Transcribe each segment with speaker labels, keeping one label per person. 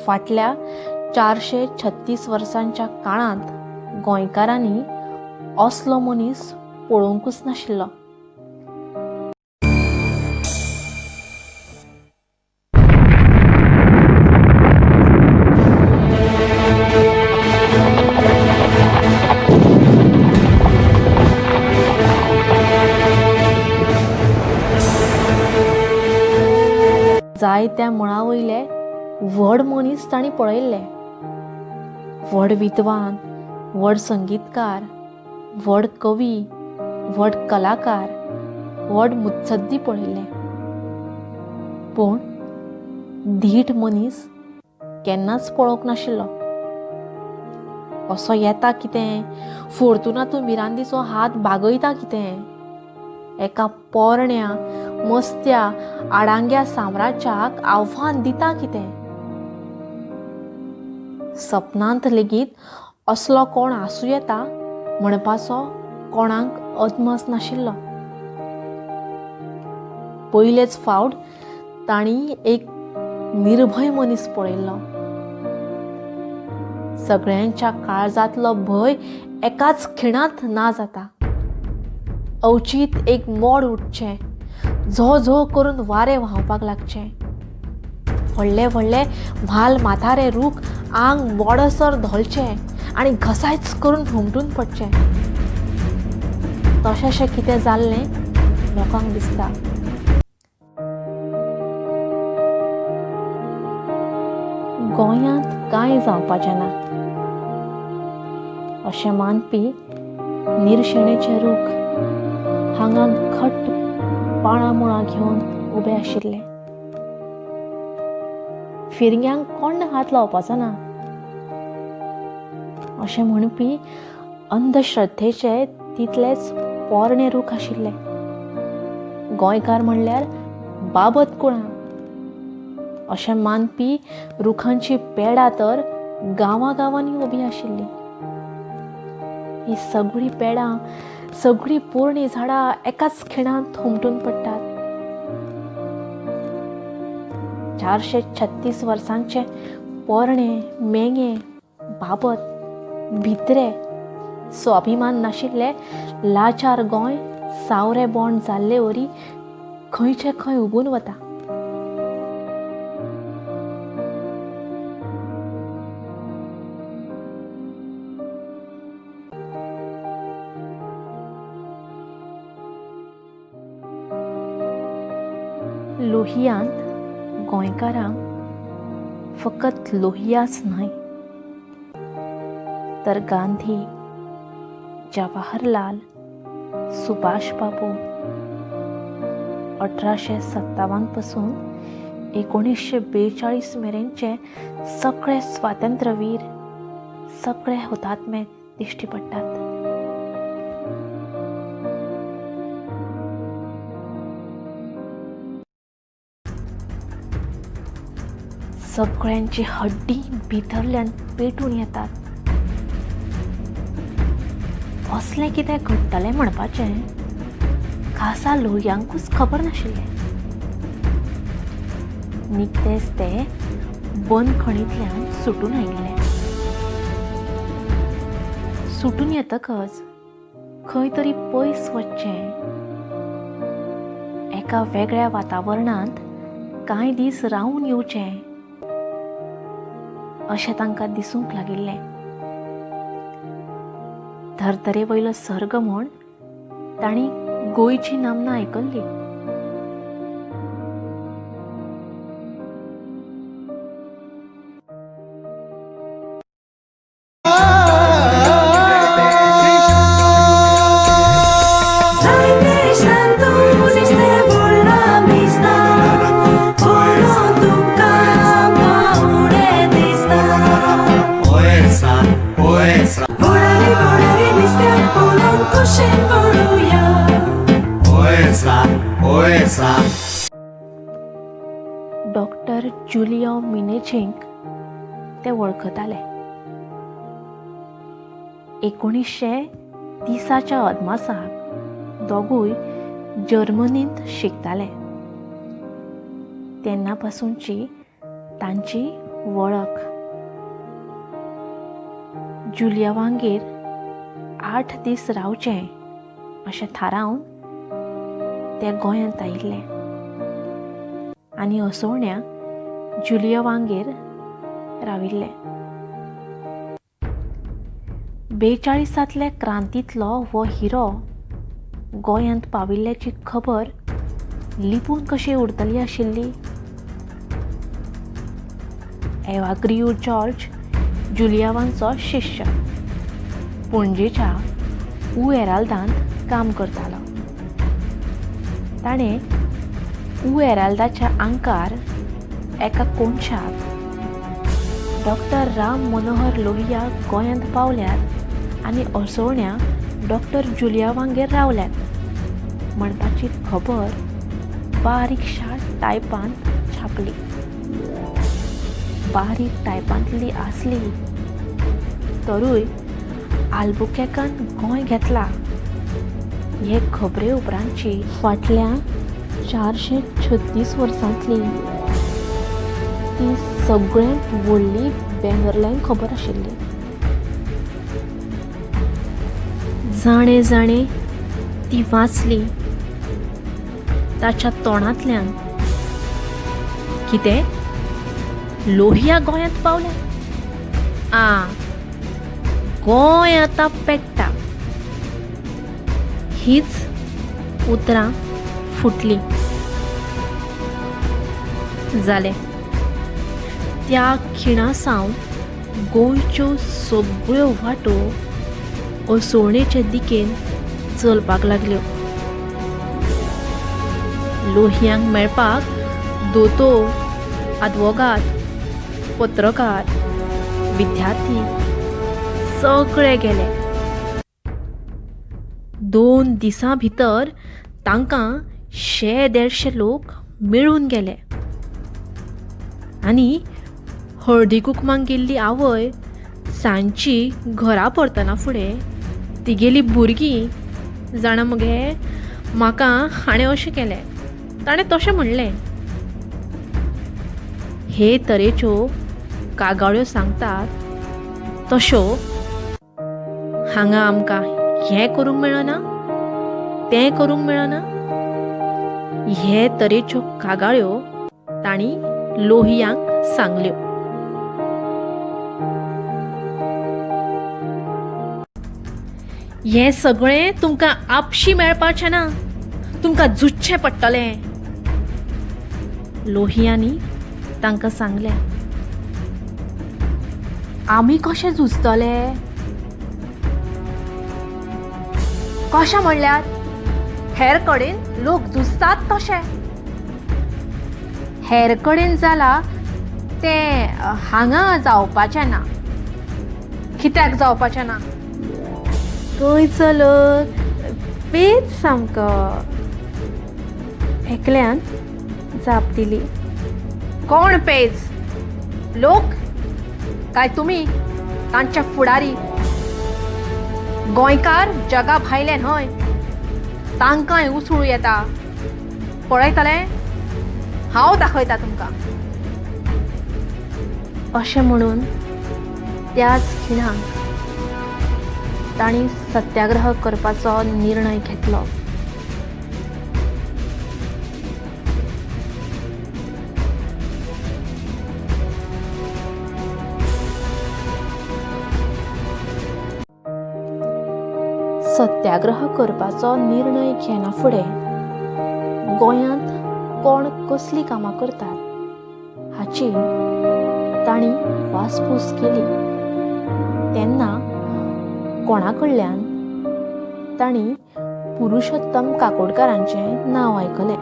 Speaker 1: फाटल्या 436 वर्सांच्या काळांत गोंयकारांनी असलो मनीस पळोवंकूच नाशिल्लो. जायत्या मळा वयले व्हड मनीस तांणी पळयल्ले. व्हड विद्वान, व्हड संगीतकार, व्हड कवी, व्हड कलाकार, व्हड मुत्सद्दी पळयल्ले. पूण धीट मनीस केन्नाच पळोवंक नाशिल्लो. असो येता कितें, फोर्तुनातू मिरांदीचो हात बागयता कितें, एका पोरण्या मस्त्या आडांग्या साम्राज्याक आव्हान दिता कितें. सपनांत लेगीत असलो कोण आसूं येता म्हणपाचो कोणाक अदमास नाशिल्लो. पयलेच फावट तांणी एक निर्भय मनीस पळयल्लो. सगळ्यांच्या काळजांतलो भंय एकाच खिणांत ना जाता. अवचीत एक मोड उठचें, झो झो करून वारें व्हांवपाक लागचें, व्हडले व्हडले म्हाल म्हातारे रूख आंग मोडसर धोलचें आनी घसायच करून हुमटून पडचें. तशेंशें कितें जाल्लें लोकांक दिसता. गोंयांत कांय जावपाचें ना अशें मानपी निर्शेणेचे रूख हांगा घट्ट पाळां मुळां घेवन उबे आशिल्ले. फिरग्यांक कोण हात लावपाचो ना अशें म्हणपी अंधश्रद्धेचे तितलेच पोरणे रूख आशिल्ले. गोंयकार म्हणल्यार बाबत कुळां अशें मानपी रुखांची पेडां तर गांवागांवांनी उबी आशिल्ली. ही सगळीं पेडां, सगळीं पोरणी झाडां एकाच खिणांत हुमटून पडटात. 436 वर्सांचे पोरणे मेंगे बाबत भितरे स्वाभिमान नाशिल्ले लाचार गोंय सावरे बोंड जाल्ले वरी खंयचे खंय उबून वता. लोहियांत गोंयकारांक फकत लोहियाच न्हय तर गांधी, जवाहरलाल, सुभाष बाबू 1857 पसून 1942 मेरेनचे सगळे स्वातंत्र्यवीर, सगळे हुतात्मे दिश्टी पडटात. सगळ्यांची हड्डी भितरल्यान पेटून येतात. असलें कितें घडटलें म्हणपाचें खासा लोहियांकूच खबर नाशिल्लें. निकतेच ते बंदखणींतल्यान सुटून आयिल्ले. सुटून येतकच खंय तरी पयस वचचें, एका वेगळ्या वातावरणांत कांय दीस रावून येवचें अशें तांकां दिसूंक लागिल्लें. धर्तरे वयलो सर्ग म्हूण तांणी गोंयची नामना आयकल्ली. डॉक्टर जुलियो मिनेझींक ते वळखताले. 1930च्या अदमासाक दोगूय जर्मनींत शिकताले. तेन्ना पासूनची तांची वळख. जुलियावांगेर 8 दीस रावचें अशें थारावन तें गोंयांत आयिल्लें आनी असोवण्या जुलियावांगेर राविल्लें. 42 क्रांतींतलो हो हिरो गोंयांत पाविल्ल्याची खबर लिपून कशी उरतली आशिल्ली? एवाग्रियू जॉर्ज जुलियावांचो शिष्य, पणजेच्या उ एराल्दांत काम करतालो. ताणें उ एराल्दाच्या आंकार एका कोनशाक डॉक्टर राम मनोहर लोहिया गोंयांत पावल्यात आनी असोवण्या डॉक्टर जुलियावांगेर रावल्यात म्हणपाची खबर बारीकशा टायपांत छापली. बारीक टायपांतली आसली तरूय आल्बुकेकान गोंय घेतला हे खबरे उपरांतची फाटल्या 436 वर्सांतली ती सगळ्यांत व्हडली बॅनरलायन खबर आशिल्ली. जाणे जाणे ती वाचली ताच्या तोंडांतल्यान कितें लोहिया गोंयांत पावल्या, आ गोंय आतां पेट्टा, हीच उतरां फुटलीं. जालें. त्या खिणा सावन गोंयच्यो सगळ्यो वाटो असोवणेचे दिकेन चलपाक लागल्यो. लोहियांक मेळपाक दोतोर, आदवोगाद, पत्रकार, विद्यार्थी सगळे गेले. 2 दिसां भितर तांकां 100-150 लोक मेळून गेले आनी हळदी कुकमाक गेल्ली आवय सांजची घरा परतना फुडें तिगेली भुरगीं, जाणा मगे म्हाका हाणें अशें केलें, ताणें तशें म्हणलें, हे तरेच्यो कागाळ्यो सांगतात तश्यो हांगा आमकां हें करूंक मेळना, तें करूंक मेळना, हे तरेच्यो कागाळ्यो तांणी लोहियांक सांगल्यो. हें सगळें तुमकां आपशी मेळपाचें ना, तुमकां झुजचें पडटलें, लोहियांनी तांकां सांगलें. आमी कशें झुजतले? कशें म्हणल्यार हेर कडेन लोक झुजतात तशें. हेर कडेन जाला तें हांगा जावपाचें ना. कित्याक जावपाचें ना? गोंयचो लोक पेच सामको, एकल्यान जाप दिली. कोण पेज? लोक काय तुमी तांचे फुडारी? गोंयकार जगा भायले न्हय, तांकांय उसळू येता. पळयतले, हांव दाखयता तुमकां. अशें म्हणून त्याच खिणाक तांणी सत्याग्रह करपाचो निर्णय घेतलो. सत्याग्रह करपाचो निर्णय घेना फुडें गोंयांत कोण कसलीं कामां करतात हाची तांणी वासपूस केली. तेन्ना कोणा कडल्यान तांणी पुरुषोत्तम काकोडकारांचें नांव आयकलें.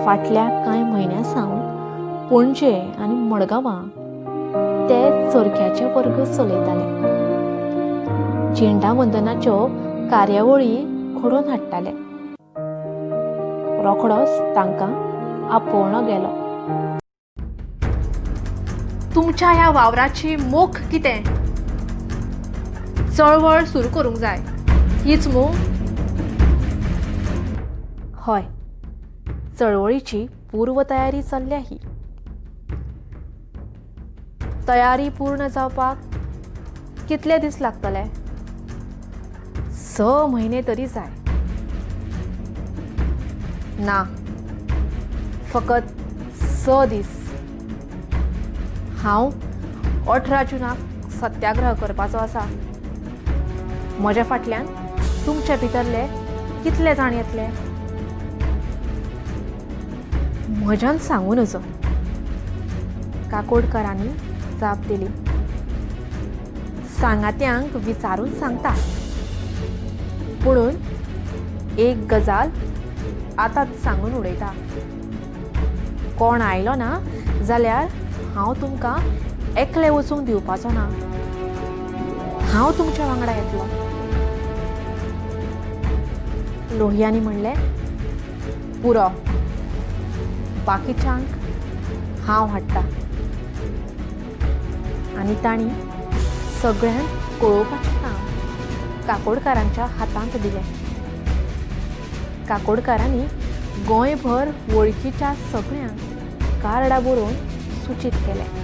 Speaker 1: फाटल्या कांय म्हयन्यां सावन पणजे आनी मडगांवां ते चरख्याचे वर्ग चलयताले, झेंडा वंदनाच्यो कार्यावळी घडोवन हाडटाले. रोखडोच तांकां आपोवणो गेलो. तुमच्या ह्या वावराची मोख कितें? चळवळ सुरू करूंक जाय हीच मू? हय, चळवळीची पूर्वतयारी चल्ल्या ही. तयारी पूर्ण जावपाक कितले दीस लागतले? 6 म्हयने तरी जाय. ना, फकत 6 दीस. हांव 18 जुनाक सत्याग्रह करपाचो आसा. म्हज्या फाटल्यान तुमचे भितरले कितले जाण येतले म्हज्यान सांगू नजो. काकोडकारांनी जाप दिली, सांगात्यांक विचारून सांगता, पुणून एक गजाल आतांच सांगून उडयता, कोण आयलो ना जाल्यार हांव तुमकां एकले वचूंक दिवपाचो ना. हांव तुमच्या वांगडा येतलो. लोहियांनी म्हणलें, पुरो, बाकीच्यांक हांव हाडटा. आनी तांणी सगळ्यांक कळोवपाचें काम काकोडकारांच्या हातांत दिलें. काकोडकारांनी गोंयभर वळखीच्या सगळ्यांक कार्डां बरोवन सूचीत केलें.